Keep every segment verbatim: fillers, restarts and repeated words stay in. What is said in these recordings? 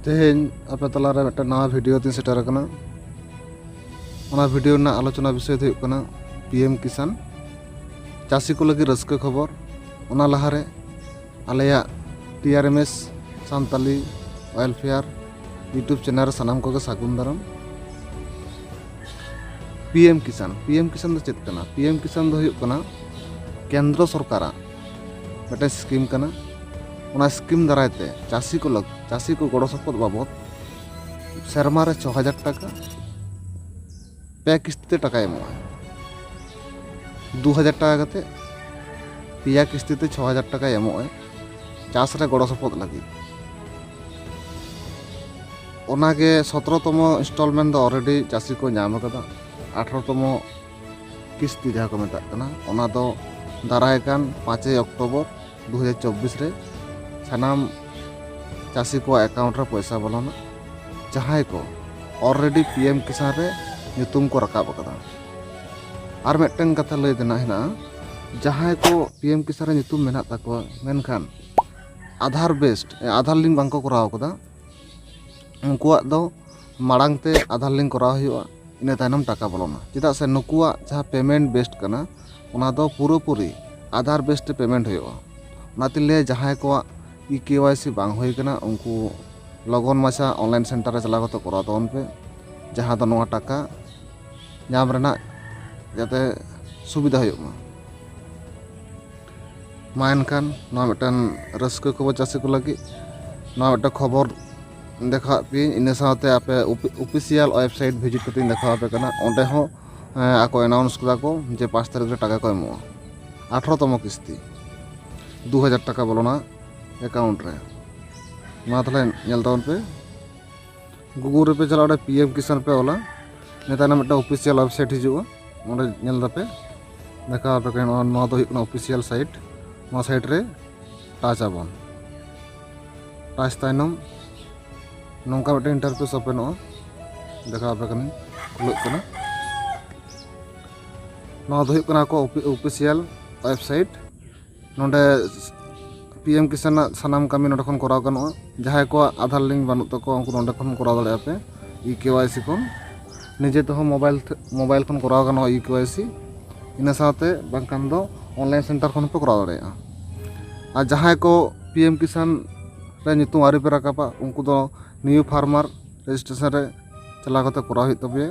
ᱛᱮᱦᱮᱧ ᱟᱯᱮ ᱛᱟᱞᱟᱨᱮ ᱢᱤᱫᱴᱟᱝ ᱱᱟᱣᱟ ᱵᱷᱤᱰᱤᱭᱳ ᱛᱤᱧ ᱥᱮᱴᱮᱨ ᱟᱠᱟᱱᱟ᱾ ᱚᱱᱟ ᱵᱷᱤᱰᱤᱭᱳ ᱨᱮᱱᱟᱜ ᱟᱞᱳᱪᱚᱱᱟ ᱵᱤᱥᱚᱭ ᱫᱚ ᱦᱩᱭᱩᱜ ᱠᱟᱱᱟ ᱯᱤ ᱮᱢ ᱠᱤᱥᱟᱱ, ᱪᱟᱹᱥᱤ ᱠᱚ ᱞᱟᱹᱜᱤᱫ ᱨᱟᱹᱥᱠᱟᱹ ᱠᱷᱚᱵᱚᱨ᱾ ᱚᱱᱟ ᱞᱟᱦᱟᱨᱮ ᱟᱞᱮᱭᱟᱜ T R M S Santali welfare YouTube channel ᱨᱮ ᱥᱟᱱᱟᱢ ᱠᱚᱜᱮ ᱥᱟᱹᱜᱩᱱ ᱫᱟᱨᱟᱢ᱾ ᱯᱤ ᱮᱢ ᱠᱤᱥᱟᱱ, ᱯᱤ ᱮᱢ ᱠᱤᱥᱟᱱ ᱫᱚ ᱪᱮᱫ ᱠᱟᱱᱟ? ᱯᱤ ᱮᱢ ᱠᱤᱥᱟᱱ ᱫᱚ ᱦᱩᱭᱩᱜ ᱠᱟᱱᱟ ᱠᱮᱱᱫᱨᱚ ᱥᱚᱨᱠᱟᱨᱟᱜ ᱢᱤᱫᱴᱮᱱ ᱥᱠᱤᱢ ᱠᱟᱱᱟ᱾ ᱚᱱᱟ ᱥᱠᱤᱢ ᱫᱟᱨᱟᱭ ᱛᱮ ᱪᱟᱹᱥᱤ ᱠᱚ ᱞᱟᱹᱜ-, ᱪᱟᱹᱥᱤ ᱠᱚ ᱜᱚᱲᱚ ᱥᱚᱯᱚᱦᱚᱫ ᱵᱟᱵᱚᱫ ᱥᱮᱨᱢᱟ ᱨᱮ ᱪᱷᱚ ᱦᱟᱡᱟᱨ ᱴᱟᱠᱟ ᱯᱮ ᱠᱤᱥᱛᱤ ᱛᱮ ᱴᱟᱠᱟᱭ ᱮᱢᱚᱜᱼᱟ᱾ ᱫᱩ ᱦᱟᱡᱟᱨ ᱴᱟᱠᱟ ᱠᱟᱛᱮ ᱯᱮᱭᱟ ᱠᱤᱥᱛᱤ ᱛᱮ ᱪᱷᱚ ᱦᱟᱡᱟᱨ ᱴᱟᱠᱟᱭ ᱮᱢᱚᱜᱼᱟ ᱪᱟᱥ ᱨᱮ ᱜᱚᱲᱚ ᱥᱚᱯᱚᱦᱚᱫ ᱞᱟᱹᱜᱤᱫ᱾ ᱚᱱᱟᱜᱮ ᱥᱚᱛᱨᱚ ᱛᱚᱢᱚ ᱤᱱᱥᱴᱚᱞᱢᱮᱱᱴ ᱫᱚ ᱚᱞᱨᱮᱰᱤ ᱪᱟᱹᱥᱤ ᱠᱚ ᱧᱟᱢ ᱟᱠᱟᱫᱟ᱾ ᱟᱴᱷᱨᱚ ᱛᱚᱢᱚ ᱠᱤᱥᱛᱤ ᱡᱟᱦᱟᱸ ᱠᱚ ᱢᱮᱛᱟᱜ ᱠᱟᱱᱟ, ᱚᱱᱟ ᱫᱚ ᱫᱟᱨᱟᱭ ᱠᱟᱱ ᱯᱟᱸᱪᱮᱭ ᱚᱠᱴᱳᱵᱚᱨ ᱫᱩ ᱦᱟᱡᱟᱨ ᱪᱚᱵᱵᱤᱥ ᱨᱮ ᱥᱟᱱᱟᱢ ᱪᱟᱹᱥᱤ ᱠᱚᱣᱟᱜ ᱮᱠᱟᱣᱩᱱᱴ ᱨᱮ ᱯᱚᱭᱥᱟ ᱵᱚᱞᱚᱱᱟ, ᱡᱟᱦᱟᱸᱭ ᱠᱚ ᱚᱞᱨᱮᱰᱤ ᱯᱤ ᱮᱢ ᱠᱤᱥᱟᱱ ᱨᱮ ᱧᱩᱛᱩᱢ ᱠᱚ ᱨᱟᱠᱟᱵ ᱟᱠᱟᱫᱟ᱾ ᱟᱨ ᱢᱤᱫᱴᱮᱱ ᱠᱟᱛᱷᱟ ᱞᱟᱹᱭ ᱛᱮᱱᱟᱜ ᱦᱮᱱᱟᱜᱼᱟ, ᱡᱟᱦᱟᱸᱭ ᱠᱚ ᱯᱤ ᱮᱢ ᱠᱤᱥᱟᱱ ᱨᱮ ᱧᱩᱛᱩᱢ ᱢᱮᱱᱟᱜ ᱛᱟᱠᱚᱣᱟ, ᱢᱮᱱᱠᱷᱟᱱ ᱟᱫᱷᱟᱨ ᱵᱮᱥᱰ, ᱟᱫᱷᱟᱨ ᱞᱤᱝᱠ ᱵᱟᱝᱠᱚ ᱠᱚᱨᱟᱣ ᱠᱟᱫᱟ, ᱩᱱᱠᱩᱣᱟᱜ ᱫᱚ ᱢᱟᱲᱟᱝ ᱛᱮ ᱟᱫᱷᱟᱨ ᱞᱤᱝᱠ ᱠᱚᱨᱟᱣ ᱦᱩᱭᱩᱜᱼᱟ, ᱤᱱᱟᱹ ᱛᱟᱭᱱᱚᱢ ᱴᱟᱠᱟ ᱵᱚᱞᱚᱱᱟ᱾ ᱪᱮᱫᱟᱜ ᱥᱮ ᱱᱩᱠᱩᱣᱟᱜ ᱡᱟᱦᱟᱸ ᱯᱮᱢᱮᱱᱴ ᱵᱮᱥᱰ ᱠᱟᱱᱟ, ᱚᱱᱟ ᱫᱚ ᱯᱩᱨᱟᱹᱯᱩᱨᱤ ᱟᱫᱷᱟᱨ ᱵᱮᱥᱰ ᱛᱮ ᱯᱮᱢᱮᱱᱴ ᱦᱩᱭᱩᱜᱼᱟ᱾ ᱚᱱᱟᱛᱤᱧ ᱞᱟᱹᱭᱟ, ᱡᱟᱦᱟᱸᱭ ᱠᱚᱣᱟᱜ ᱤ ᱠᱮ ᱣᱟᱭ ᱥᱤ ᱵᱟᱝ ᱦᱩᱭ ᱠᱟᱱᱟ, ᱩᱱᱠᱩ ᱞᱚᱜᱚᱱ ᱢᱟᱪᱷᱟ ᱚᱱᱞᱟᱭᱤᱱ ᱥᱮᱱᱴᱟᱨ ᱨᱮ ᱪᱟᱞᱟᱣ ᱠᱟᱛᱮ ᱠᱚᱨᱟᱣ ᱛᱟᱵᱚᱱ ᱯᱮ, ᱡᱟᱦᱟᱸ ᱫᱚ ᱱᱚᱣᱟ ᱴᱟᱠᱟ ᱧᱟᱢ ᱨᱮᱱᱟᱜ ᱡᱟᱛᱮ ᱥᱩᱵᱤᱫᱷᱟ ᱦᱩᱭᱩᱜ ᱢᱟ᱾ ᱢᱟ ᱮᱱᱠᱷᱟᱱ ᱱᱚᱣᱟ ᱢᱤᱫᱴᱮᱱ ᱨᱟᱹᱥᱠᱟᱹ ᱠᱷᱚᱵᱚᱨ ᱪᱟᱹᱥᱤ ᱠᱚ ᱞᱟᱹᱜᱤᱫ, ᱱᱚᱣᱟ ᱢᱤᱫᱴᱮᱱ ᱠᱷᱚᱵᱚᱨ ᱫᱮᱠᱷᱟᱣᱟᱫ ᱯᱮᱭᱟᱹᱧ᱾ ᱤᱱᱟᱹ ᱥᱟᱶᱛᱮ ᱟᱯᱮ ᱚᱯᱷᱤᱥᱤᱭᱟᱞ ᱣᱮᱵᱥᱟᱭᱤᱴ ᱵᱷᱤᱡᱤᱴ ᱠᱟᱛᱮᱧ ᱫᱮᱠᱷᱟᱣ ᱟᱯᱮ ᱠᱟᱱᱟ, ᱚᱸᱰᱮ ᱦᱚᱸ ᱟᱠᱚ ᱮᱱᱟᱣᱩᱱᱥ ᱠᱮᱫᱟ ᱠᱚ ᱡᱮ ᱯᱟᱸᱪ ᱛᱟᱹᱨᱤᱠᱷ ᱨᱮ ᱴᱟᱠᱟ ᱠᱚ ᱮᱢᱚᱜᱼᱟ, ᱟᱴᱷᱨᱚ ᱛᱚᱢᱚ ᱠᱤᱥᱛᱤ ᱫᱩ ᱦᱟᱡᱟᱨ ᱴᱟᱠᱟ ᱵᱚᱞᱚᱱᱟ ᱮᱠᱟᱣᱩᱱᱴ ᱨᱮ᱾ ᱢᱟ ᱛᱟᱦᱚᱞᱮ ᱧᱮᱞ ᱛᱟᱵᱚᱱ ᱯᱮ, ᱜᱩᱜᱩᱞ ᱨᱮᱯᱮ ᱪᱟᱞᱟᱜᱼᱟ, ᱚᱸᱰᱮ ᱯᱤ ᱮᱢ ᱠᱤᱥᱟᱱ ᱯᱮ ᱚᱞᱟ, ᱤᱱᱟᱹ ᱛᱟᱭᱱᱚᱢ ᱢᱤᱫᱴᱟᱝ ᱚᱯᱷᱤᱥᱤᱭᱟᱞ ᱣᱮᱵᱥᱟᱭᱤᱴ ᱦᱤᱡᱩᱜᱼᱟ, ᱚᱸᱰᱮ ᱧᱮᱞ ᱫᱟᱯᱮ, ᱫᱮᱠᱷᱟᱣ ᱟᱯᱮ ᱠᱟᱱᱟ᱾ ᱱᱚᱣᱟ, ᱱᱚᱣᱟ ᱫᱚ ᱦᱩᱭᱩᱜ ᱠᱟᱱᱟ ᱚᱯᱷᱤᱥᱤᱭᱟᱞ ᱥᱟᱭᱤᱴ᱾ ᱱᱚᱣᱟ ᱥᱟᱭᱤᱴ ᱨᱮ ᱴᱟᱪ ᱟᱵᱚᱱ᱾ ᱴᱟᱪ ᱛᱟᱭᱱᱚᱢ ᱱᱚᱝᱠᱟ ᱢᱤᱫᱴᱮᱱ ᱤᱱᱴᱟᱨᱯᱷᱮᱥ ᱳᱯᱮᱱᱚᱜᱼᱟ, ᱫᱮᱠᱷᱟᱣ ᱟᱯᱮ ᱠᱟᱹᱱᱟᱹᱧ, ᱠᱷᱩᱞᱟᱹᱜ ᱠᱟᱱᱟ᱾ ᱱᱚᱣᱟ ᱫᱚ ᱦᱩᱭᱩᱜ ᱠᱟᱱᱟ ᱟᱠᱚ ᱚᱯᱷᱤᱥᱤᱭᱟᱞ ᱣᱮᱵᱥᱟᱭᱤᱴ᱾ ᱱᱚᱰᱮ ᱯᱤ ᱮᱢ ᱠᱤᱥᱟᱱᱟᱜ ᱥᱟᱱᱟᱢ ᱠᱟᱹᱢᱤ ᱱᱚᱸᱰᱮ ᱠᱷᱚᱱ ᱠᱚᱨᱟᱣ ᱜᱟᱱᱚᱜᱼᱟ᱾ ᱡᱟᱦᱟᱸᱭ ᱠᱚᱣᱟᱜ ᱟᱫᱷᱟᱨ ᱞᱤᱝᱠ ᱵᱟᱹᱱᱩᱜ ᱛᱟᱠᱚᱣᱟ, ᱩᱱᱠᱩ ᱱᱚᱸᱰᱮ ᱠᱷᱚᱱ ᱠᱚᱨᱟᱣ ᱫᱟᱲᱮᱭᱟᱜᱼᱟ ᱯᱮ ᱤ ᱠᱮ ᱣᱟᱭ ᱥᱤ ᱠᱷᱚᱱ᱾ ᱱᱤᱡᱮ ᱛᱮᱦᱚᱸ ᱢᱳᱵᱟᱭᱤᱞ ᱛᱮ, ᱢᱳᱵᱟᱭᱤᱞ ᱠᱷᱚᱱ ᱠᱚᱨᱟᱣ ᱜᱟᱱᱚᱜᱼᱟ ᱤ ᱠᱮ ᱣᱟᱭ ᱥᱤ᱾ ᱤᱱᱟᱹ ᱥᱟᱶᱛᱮ ᱵᱟᱝᱠᱷᱟᱱ ᱫᱚ ᱚᱱᱞᱟᱭᱤᱱ ᱥᱮᱱᱴᱟᱨ ᱠᱷᱚᱱ ᱦᱚᱸᱯᱮ ᱠᱚᱨᱟᱣ ᱫᱟᱲᱮᱭᱟᱜᱼᱟ᱾ ᱟᱨ ᱡᱟᱦᱟᱸᱭ ᱠᱚ ᱯᱤ ᱮᱢ ᱠᱤᱥᱟᱱ ᱨᱮ ᱧᱩᱛᱩᱢ ᱟᱹᱣᱨᱤ ᱯᱮ ᱨᱟᱠᱟᱵᱟ, ᱩᱱᱠᱩ ᱫᱚ ᱱᱤᱭᱩ ᱯᱷᱟᱨᱢᱟᱨ ᱨᱮᱡᱤᱥᱴᱨᱮᱥᱚᱱ ᱨᱮ ᱪᱟᱞᱟᱣ ᱠᱟᱛᱮ ᱠᱚᱨᱟᱣ ᱦᱩᱭᱩᱜ ᱛᱟᱯᱮᱭᱟ᱾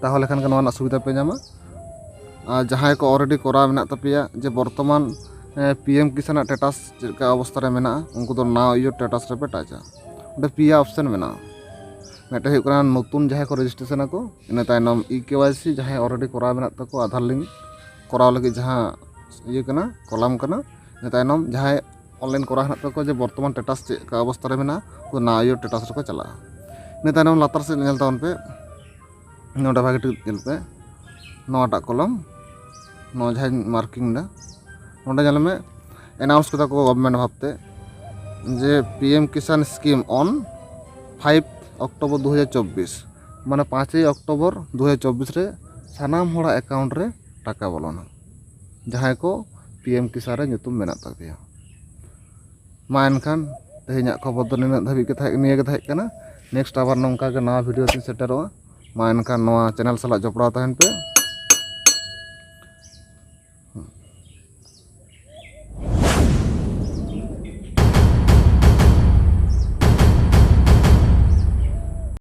ᱛᱟᱦᱚᱞᱮ ᱠᱷᱟᱱ ᱜᱮ ᱱᱚᱣᱟ ᱨᱮᱱᱟᱜ ᱥᱩᱵᱤᱫᱷᱟ ᱯᱮ ᱧᱟᱢᱟ᱾ ᱟᱨ ᱡᱟᱦᱟᱸᱭ ᱠᱚ ᱚᱞᱨᱮᱰᱤ ᱠᱚᱨᱟᱣ ᱢᱮᱱᱟᱜ ᱛᱟᱯᱮᱭᱟ, ᱡᱮ ᱵᱚᱨᱛᱚᱢᱟᱱ ᱯᱤ ᱮᱢ ᱠᱤᱥᱟᱱᱟᱜ ᱥᱴᱮᱴᱟᱥ ᱪᱮᱫ ᱞᱮᱠᱟ ᱚᱵᱚᱥᱛᱟ ᱨᱮ ᱢᱮᱱᱟᱜᱼᱟ, ᱩᱱᱠᱩ ᱫᱚ ᱱᱟᱣ ᱤᱭᱳᱨ ᱥᱴᱮᱴᱟᱥ ᱨᱮᱯᱮ ᱴᱟᱪᱟ᱾ ᱚᱸᱰᱮ ᱯᱮᱭᱟ ᱚᱯᱥᱮᱱ ᱢᱮᱱᱟᱜᱼᱟ᱾ ᱢᱤᱫᱴᱮᱱ ᱦᱩᱭᱩᱜ ᱠᱟᱱᱟ ᱱᱚᱛᱩᱱ ᱡᱟᱦᱟᱸᱭ ᱠᱚ ᱨᱮᱡᱤᱥᱴᱨᱮᱥᱚᱱ ᱟᱠᱚ, ᱤᱱᱟᱹ ᱛᱟᱭᱱᱚᱢ ᱤ ᱠᱮ ᱣᱟᱭ ᱥᱤ ᱡᱟᱦᱟᱸᱭ ᱚᱞᱨᱮᱰᱤ ᱠᱚᱨᱟᱣ ᱢᱮᱱᱟᱜ ᱛᱟᱠᱚ, ᱟᱫᱷᱟᱨ ᱞᱤᱝᱠ ᱠᱚᱨᱟᱣ ᱞᱟᱹᱜᱤᱫ ᱡᱟᱦᱟᱸ ᱤᱭᱟᱹ ᱠᱟᱱᱟ, ᱠᱚᱞᱟᱢ ᱠᱟᱱᱟ, ᱤᱱᱟᱹ ᱛᱟᱭᱱᱚᱢ ᱡᱟᱦᱟᱸᱭ ᱚᱱᱞᱟᱭᱤᱱ ᱠᱚᱨᱟᱣ ᱦᱮᱱᱟᱜ ᱛᱟᱠᱚᱣᱟ, ᱡᱮ ᱵᱚᱨᱛᱚᱢᱟᱱ ᱥᱴᱮᱴᱟᱥ ᱪᱮᱫ ᱞᱮᱠᱟ ᱚᱵᱚᱥᱛᱟ ᱨᱮ ᱢᱮᱱᱟᱜᱼᱟ, ᱩᱱᱠᱩ ᱱᱟᱣ ᱤᱭᱳᱨ ᱥᱴᱮᱴᱟᱥ ᱨᱮᱠᱚ ᱪᱟᱞᱟᱜᱼᱟ᱾ ᱤᱱᱟᱹ ᱛᱟᱭᱱᱚᱢ ᱞᱟᱛᱟᱨ ᱥᱮᱫ ᱧᱮᱞ ᱛᱟᱵᱚᱱ ᱯᱮ, ᱱᱚᱰᱮ ᱵᱷᱟᱜᱮ ᱴᱷᱤᱠ ᱧᱮᱞ ᱯᱮ, ᱱᱚᱣᱟᱴᱟᱜ ᱠᱚᱞᱚᱢ, ᱱᱚᱣᱟ ᱡᱟᱦᱟᱸᱧ ᱢᱟᱨᱠᱤᱝ ᱮᱫᱟ, ᱱᱚᱰᱮ ᱧᱮᱞ ᱢᱮ, ᱮᱱᱟᱣᱩᱱᱥ ᱠᱮᱫᱟ ᱠᱚ ᱜᱚᱵᱷᱢᱮᱱᱴ ᱵᱷᱟᱵᱛᱮ ᱡᱮ ᱯᱤ ᱮᱢ ᱠᱤᱥᱟᱱ ᱥᱠᱤᱢ ᱚᱱ ᱯᱷᱟᱭᱤᱵᱷ ᱚᱠᱴᱳᱵᱚᱨ ᱫᱩ ᱦᱟᱡᱟᱨ ᱪᱚᱵᱵᱤᱥ, ᱢᱟᱱᱮ ᱯᱟᱸᱪᱮᱭ ᱚᱠᱴᱳᱵᱚᱨ ᱫᱩ ᱦᱟᱡᱟᱨ ᱪᱚᱵᱵᱤᱥ ᱨᱮ ᱥᱟᱱᱟᱢ ᱦᱚᱲᱟᱜ ᱮᱠᱟᱣᱩᱱᱴ ᱨᱮ ᱴᱟᱠᱟ ᱵᱚᱞᱚᱱᱟ, ᱡᱟᱦᱟᱸᱭ ᱠᱚ ᱯᱤ ᱮᱢ ᱠᱤᱥᱟᱱ ᱨᱮ ᱧᱩᱛᱩᱢ ᱢᱮᱱᱟᱜ ᱛᱟᱯᱮᱭᱟ᱾ ᱢᱟ ᱮᱱᱠᱷᱟᱱ ᱛᱮᱦᱮᱧᱟᱜ ᱠᱷᱚᱵᱚᱨ ᱫᱚ ᱱᱤᱱᱟᱹᱜ ᱫᱷᱟᱹᱵᱤᱡ ᱜᱮ ᱛᱟᱦᱮᱸ, ᱱᱤᱭᱟᱹ ᱜᱮ ᱛᱟᱦᱮᱸ ᱠᱟᱱᱟ᱾ ᱱᱮᱠᱥᱴ ᱟᱵᱟᱨ ᱱᱚᱝᱠᱟ ᱜᱮ ᱱᱟᱣᱟ ᱵᱷᱤᱰᱤᱭᱳ ᱛᱤᱧ ᱥᱮᱴᱮᱨᱚᱜᱼᱟ᱾ ᱢᱟ ᱮᱱᱠᱷᱟᱱ ᱱᱚᱣᱟ ᱪᱮᱱᱮᱞ ᱥᱟᱞᱟᱜ ᱡᱚᱯᱲᱟᱣ ᱛᱟᱦᱮᱱ ᱯᱮ᱾